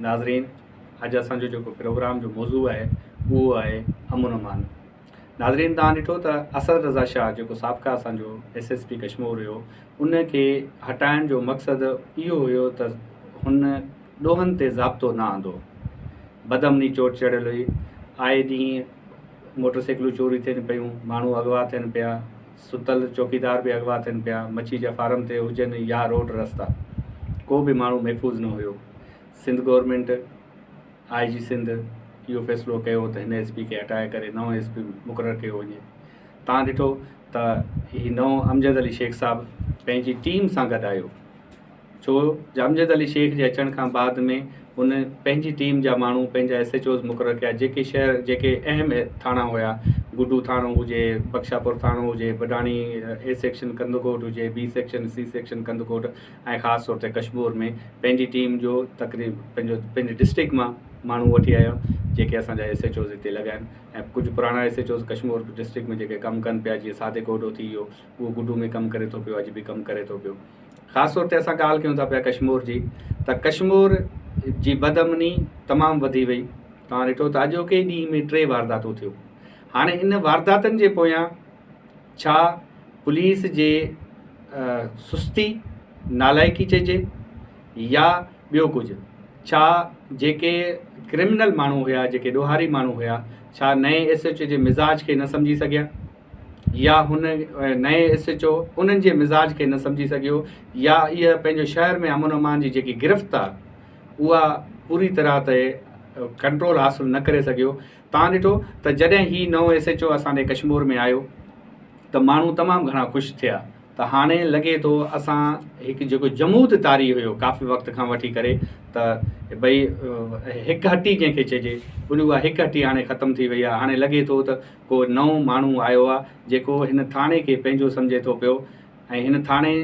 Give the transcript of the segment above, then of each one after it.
ناظرين اڄ اسان جو جيڪو پروگرام جو موضوع آهي اهو آهي امن امان. ناظرين توهان ڏٺو ته اسد رضا شاهه جيڪو سابقه اسان جو ايس ايس پي ڪشمور هيو ان کي هٽائڻ جو مقصد اهو هيو ته هن ڏوهن تي ضابطو نه آندو. بدامني چوٽ چڙهيل هئي. آئي ڏينهن موٽر سائيڪلون چوري ٿين پيون، ماڻهو اغوا ٿين پيا، ستل چوڪيدار به اغوا ٿين پيا، مڇي جا فارم تي هجن يا روڊ رستا ڪو به ماڻهو محفوظ نه هيو. سنڌ گورنمينٽ I جي سنڌ اهو فيصلو ڪيو ته هن ايس پي کي هٽائي ڪري نئون ايس پي مقرر ڪيو وڃي. تان ڏٺو ته هي نئون امجد علي شيخ صاحب پنهنجي ٽيم سان گڏ آيو. ڇو جو امجد علي شيخ جي اچڻ کان بعد ۾ هن پنهنجي ٽيم جا ماڻهو پنهنجا ايس ايڇ اوز مقرر ڪيا جيڪي شهر جيڪي اهم ٿاڻا هيا گڊو ٿاڻو هجي بخشاپور ٿاڻو هجي بڊاڻي اي سيڪشن ڪنڌڪوٽ هجي B section C section Kandhkot ۽ خاص طور تي ڪشمور ۾ پنهنجي ٽيم جو تقريب پنهنجو پنهنجي ڊسٽرڪٽ مان ماڻهو وٺي آيا جيڪي اسان جا ايس ايڇ اوز هتي لڳا آهن ۽ ڪجهه پراڻا S H Os Kashmore district ۾ جيڪي ڪم ڪن پيا جيئن صادق اوڍو ٿي ويو اهو گڊو ۾ ڪم ڪري ٿو پيو اڄ به ڪم ڪري ٿو پيو خاص طور تي اسان ڳالهه ڪيون ٿا پيا ڪشمور جي ته ڪشمور جي بدامني تمام وڌي وئي توهان ڏٺو ته اڄوڪي ڏينهن ۾ ٽي وارداتون ٿيون هاڻي ان وارداتن جي پويان ڇا پوليس جي سستي نالائقي چئجي يا ٻيو ڪجهه ڇا جيڪي ڪرمنل ماڻهو هيا جيڪي ڏوهاري ماڻهو هيا ڇا نئين ايس ايڇ او جي مزاج کي نه سمجهي سگهيا يا هن نئين ايس ايڇ او انهن جي مزاج کي نه سمجهي سگهيو يا اها پنهنجو شهر ۾ امن امان جي جيڪي گرفت آهي اها پوري طرح تي ڪنٽرول حاصل نه ڪري سگهيو تان ڏٺو ته جڏهن هي نئون ايس ايڇ او اسان ڏي ڪشمور ۾ آيو ته ماڻهو تمام گهڻا خوش ٿيا ته هاڻي لڳي ٿو اسان هڪ جيڪو جمود طاري هيو ڪافي وقت کان وٺي ڪري ته ڀئي هڪ هٽي جنهن کي چئجي ان اها هڪ هٽي هاڻي ختم ٿي وئي آهي هاڻي لڳي ٿو ته ڪو نئون ماڻهو آيو آهي جيڪو هن ٿاڻي کي پنهنجو سمجهي ٿو پيو ۽ هن ٿاڻي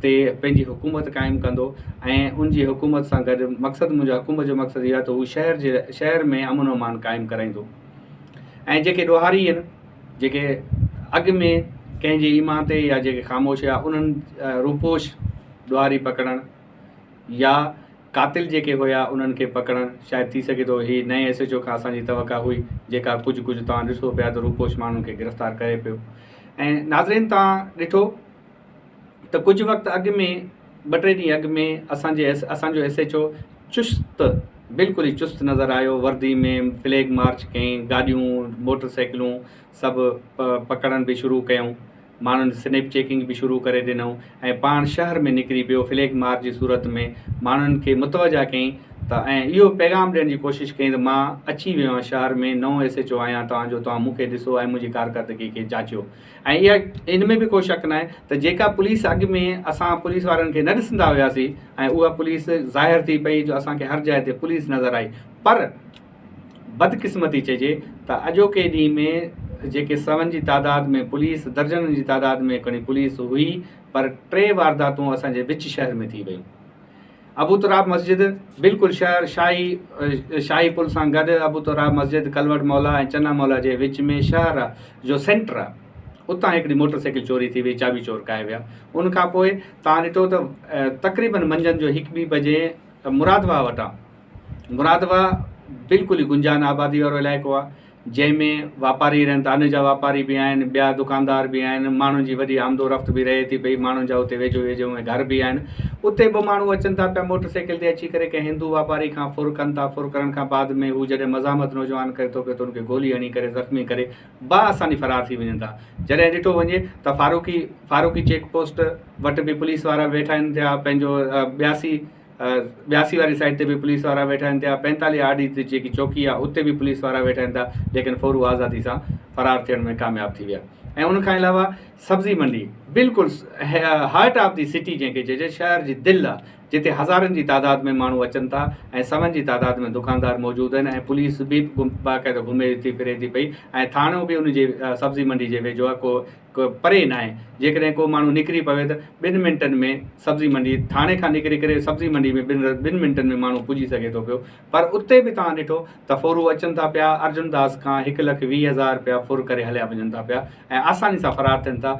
تي پنهنجي حڪومت قائم ڪندو ۽ ان جي حڪومت سان گڏ مقصد منهنجو حڪومت جو مقصد اهو آهي ته هو شهر جي شهر ۾ امن و امان قائم ڪرائيندو ۽ جيڪي ڏوهاري آهن جيڪي اڳ ۾ ڪنهن جي ايمان تي يا جيڪي خاموش هيا انهن روپوش ڏوهاري پڪڙڻ يا قاتل جيڪي هيا انهن کي پڪڙڻ شايد ٿي سگهي ٿو هي نئين ايس ايڇ او کان اسان جي توقع هئي جيڪا ڪجهه ڪجهه توهان ڏسو پيا ته روپوش ماڻهن کي گرفتار ڪري پيو ۽ ناظرين توهان ڏٺو ته ڪجهه وقت اڳ ۾ ٻه ٽي ڏينهن اڳ ۾ اسان جي اسان جو ايس ايڇ او چست بلڪل ئي چست نظر آيو وردي ۾ فليگ مارچ ڪيائين گاڏيون موٽر سائيڪلون سڀ پڪڙڻ به شروع ڪيائون ماڻهن جي سنيپ چيڪنگ به شروع ڪري ڏنائون ۽ پاڻ شهر ۾ نڪري پيو فليگ مارچ جي صورت ۾ ماڻهن کي متوجه ڪيائين ته ۽ اهو پيغام ڏيڻ جي ڪوشش ڪيائين ته مان اچي ويو آهيان شهر ۾ نئون ايس ايڇ او آهيان توهان جو توهان مون کي ڏسو ۽ منهنجي ڪارڪردگي کي جاچيو ۽ اها ان ۾ به ڪو شڪ ناهي ته جيڪا پوليس اڳ ۾ اسان پوليس وارن کي نه ڏسندا هياسين ۽ اها پوليس ظاهر ٿي پئي جو اسان کي هر جاء تي پوليس نظر آئي پر بدقسمتي چئجي ته اڄوڪي ڏينهن ۾ جيڪي سون جي تعداد ۾ پوليس درجنن جي تعداد ۾ کڻي پوليس هئي پر ٽي وارداتون اسان جي وچ شهر ۾ ٿي ويون. ابو تراب مسجد بلڪل شهر شاهي شاهي پل سان گڏ ابو تراب مسجد ڪلوڙ مولا ۽ چنا مولا جي وچ ۾ شهر جو سينٽر آ اتان هڪڙي موٽر سائيڪل چوري ٿي وئي چاٻي چور ڪاهي ويا ان کان پوء توهان ڏٺو ته تقريبن منجهند جو هڪ ٻي بجي مراد واهه وٽان مراد واهه بلڪل ئي گنجان آبادي وارو علائقو آهي جنهن ۾ واپاري رهن ٿا ان جا واپاري به آهن ٻيا دڪاندار به آهن ماڻهن جي وڏي آمد و رفت به رهي ٿي پئي ماڻهن جا اتي ويجهو ويجهو ۾ گهر به آهن اتي به ماڻهو اچن ٿا پيا موٽر سائيڪل تي اچي ڪري ڪنهن هندو واپاري کان ڦر ڪن ٿا ڦر ڪرڻ کان بعد ۾ هو جڏهن مزاحمت نوجوان ڪري ٿو پيو ته ان کي گولي هڻي ڪري زخمي ڪري باآساني فرار ٿي وڃن ٿا جڏهن ڏٺو وڃي ته فاروقي فاروقي چيڪ پوسٽ وٽ به پوليس وارا ويٺا آهن ٿيا پنهنجو ٻياسي ٻياسي واري سائيڊ تي به پوليس وارا ويٺا آهن ٿيا پنتاليهه آر ڊي تي جيڪي چوڪي آهي اتي به پوليس وارا ويٺا آهن ٿا ليڪن ڦورو آزادي سان فرار ٿيڻ ۾ ڪامياب ٿي ويا ۽ ان کان علاوه سبزي منڊي بلڪل هارٽ آف the city جنهن کي چئجي شهر جي دل آهي جتي هزارن جي تعداد ۾ ماڻهو اچن ٿا ۽ سون جي تعداد ۾ دڪاندار موجود آهن ۽ پوليس به باقاعده گهمي ٿي ڦري ٿي پئي ۽ ٿاڻو به ان جي سبزي منڊي جي ويجهو آهي ڪو ڪو پري ناهي، جيڪڏهن ڪو ماڻهو نڪري پوي ته ٻن منٽن ۾ سبزي منڊي ٿاڻي کان نڪري ڪري سبزي منڊي ۾ ٻن ٻن منٽن ۾ ماڻهو پڄي سگهي ٿو پيو پر اتي به توهان ڏٺو ته ڦورو اچن ٿا پيا ارجن داس کان هڪ لک 20 هزار رپيا ڦر ڪري هليا وڃن ٿا پيا ۽ آساني سان فرار ٿين ٿا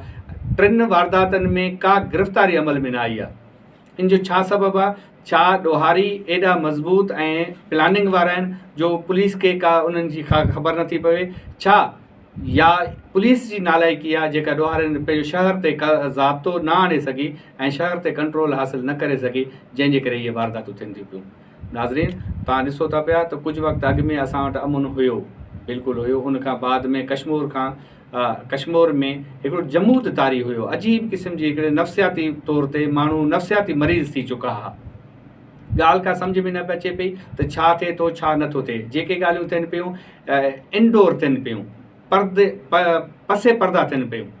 ٽن وارداتن ۾ ڪا گرفتاري عمل ۾ نه آئي آهي ان جو ڇا سبب آهي؟ ڇا ڏوهاري ايڏا مضبوط ۽ پلاننگ وارا آهن جو پوليس کي ڪا انهن جي خبر نٿي پوي ڇا يا پوليس جي نالائقي آهي جيڪا ڏوهارين پنهنجو شهر تي ضابطو نه آڻي سگهي ۽ شهر تي ڪنٽرول حاصل نه ڪري سگهي جنهن جي ڪري اهي وارداتون ٿين ٿيون پيون. ناظرين توهان ڏسو ٿا پيا ته ڪجهه وقت اڳ ۾ اسان وٽ امن هيو بلڪل هيو ان کان بعد ۾ ڪشمور کان ڪشمور ۾ هڪڙو جمود طاري هيو عجيب قسم جي هڪڙي نفسياتي طور تي ماڻهو نفسياتي مريض ٿي چڪا ها ڳالهه ڪا سمجهه ۾ نه اچي پئي ته ڇا ٿئي ٿو ڇا نٿو ٿئي جيڪي ڳالهيون ٿين پيون انڊور ٿين پيون پردي پسي پردا ٿين پيون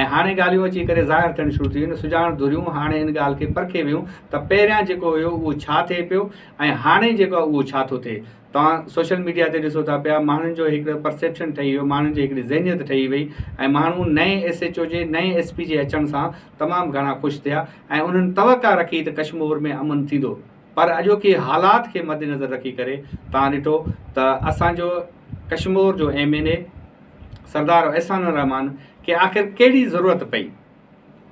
۽ هاڻي ڳالهيون اچي ڪري ظاهر ٿيڻ شروع ٿي ويون سڄاڻ ڌريون هاڻي ان ڳالهه کي پرکي ويون ته پهريان جيڪو هيو اهو ڇا ٿئي پيو ۽ هاڻي جيڪو آهي اهو ڇا ٿو ٿئي توهان سوشل ميڊيا تي ڏسو ٿا پيا ماڻهن جو هڪڙو پرسيپشن ٺهي ويو ماڻهن جي هڪڙي ذهنيت ٺهي وئي ۽ ماڻهو نئين ايس ايڇ او جي نئين ايس پي جي اچڻ سان تمام گهڻا خوش ٿيا ۽ انهن توقع رکي ته ڪشمور ۾ امن ٿيندو پر اڄوڪي حالات کي مدنظر رکي ڪري توهان ڏٺو ته اسان جو ڪشمور جو M N A Sardar Ehsan ur Rehman کي آخر ڪهڙي ضرورت پئي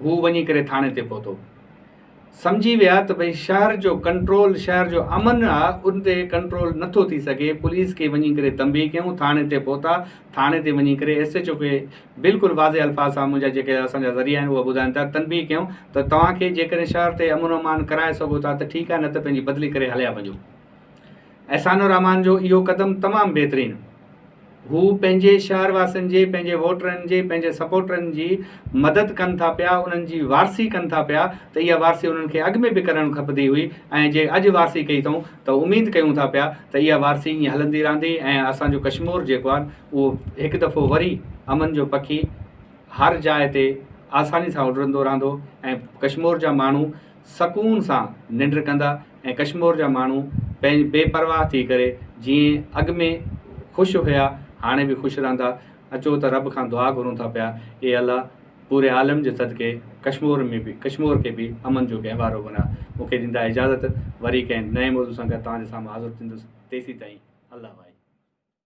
هو وڃي ڪري ٿاڻي تي پهتو سمجهي ويا ته ڀئي شهر جو ڪنٽرول شهر جو امن آ ان تي ڪنٽرول نٿو ٿي سگهي پوليس کي وڃي ڪري تنبيهه ڪيون ٿاڻي تي پهتا ٿاڻي تي وڃي ڪري ايس ايڇ او کي بلڪل واضح الفاظ سان منهنجا جيڪي اسان جا ذريعا آهن اهي ٻڌائن ٿا تنبيهه ڪيون ته توهان کي جيڪڏهن شهر تي امن امان ڪرائي سگهو ٿا ته ٺيڪ آ نه ته پنهنجي بدلي ڪري هليا وڃو احسان الرحمان جو اهو قدم تمام بهترين هو پنهنجي شهر واسين جي، پنهنجي ووٽرن جي، پنهنجي سپورٽرن جي مدد ڪن ٿا پيا، انهن جي وارثي ڪن ٿا پيا ته اها وارثي انهن کي اڳ ۾ به ڪرڻ کپندي هئي ۽ جي اڄ وارثي ڪئي اٿئون ته اميد ڪيون ٿا پيا ته اها وارثي ائين هلندي رهندي ۽ اسان جو ڪشمور جيڪو آهي اهو هڪ دفعو وري امن جو پکي هر جاء تي آساني سان اڏرندو رهندو ۽ ڪشمور جا ماڻهو سڪون سان ننڊ ڪندا. ۽ ڪشمور جا ماڻهو پنهنجي بي پرواهه ٿي ڪري جيئن اڳ ۾ خوش هيا هاڻي به خوش رهندا اچو ته رب کان دعا گهرون ٿا پيا اي الله پوري عالم جي صدقي ڪشمور ۾ به ڪشمور کي به امن جو گهوارو بنا مون کي ڏيندا اجازت وري ڪنهن نئين موضوع سان گڏ توهان جي سامهون حاضر ٿيندس تيسين تائين الله واهي.